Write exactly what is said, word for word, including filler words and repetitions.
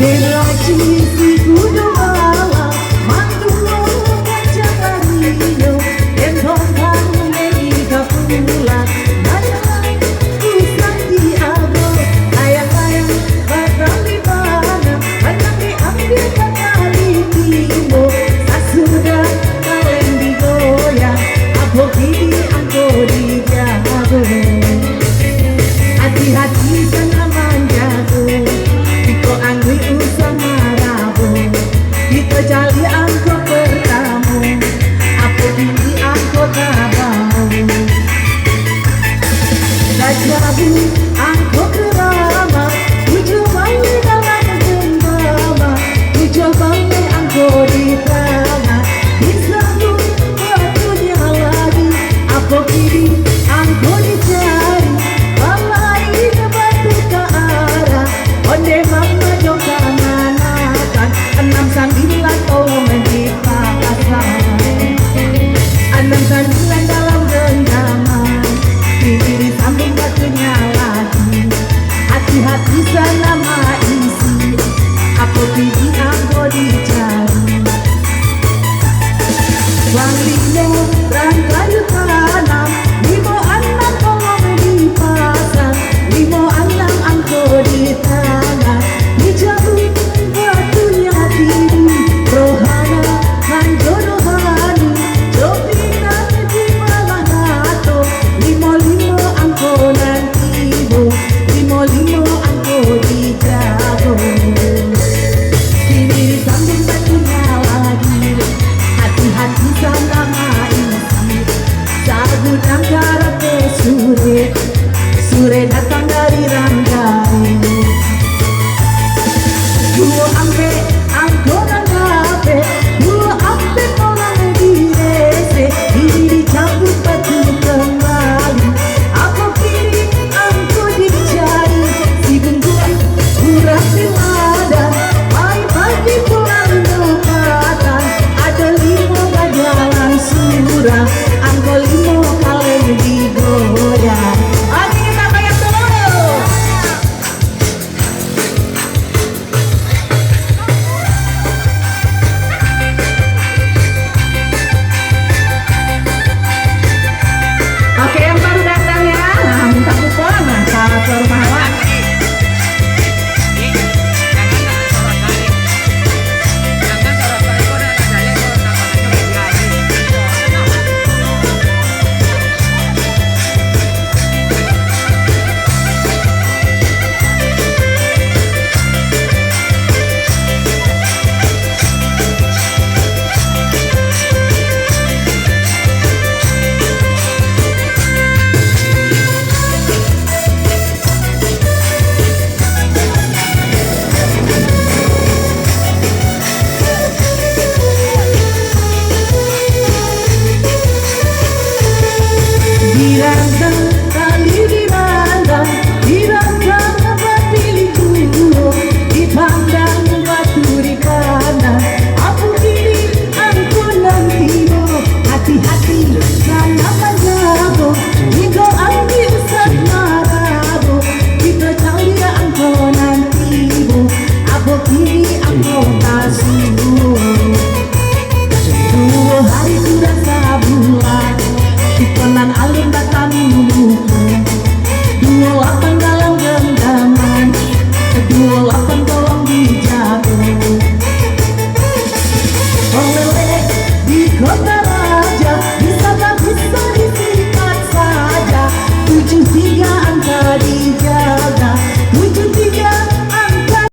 Diraji si kudo bala, manduo kancang larinyo, den tompang den iga pulang, banyak usah diago, layang-layang batali bana, banyak diambiak batali timbo, sasudah kaleng digoyang, apo kini angko dijago. Hati-hati sanak manjago, iko angui usah marabo. Kito caliak angko partamo, apo kini angko tabao. Tajabu angko karama, tujuah baleh dalam genggama, tujuah baleh angko di tangah, disambuik batunyo lagi, apo kini angko dicari, balain batuka arah, onde mama jo kamanakan, anam sambilan tolong dipakasan, anam sambilan dalam genggaman, kini disambuik batunyo lagi, hati-hati sanak maisi, apo kini